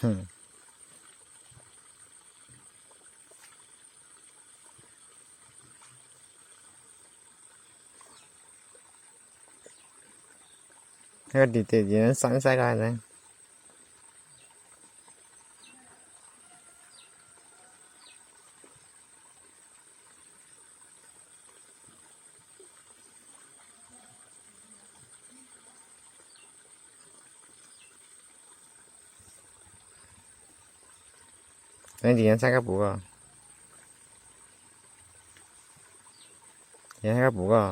Koj dim tes ces xav xav koj. Ntsis yog ntxhab kab pum ko, yog ntxhab kab pum ko.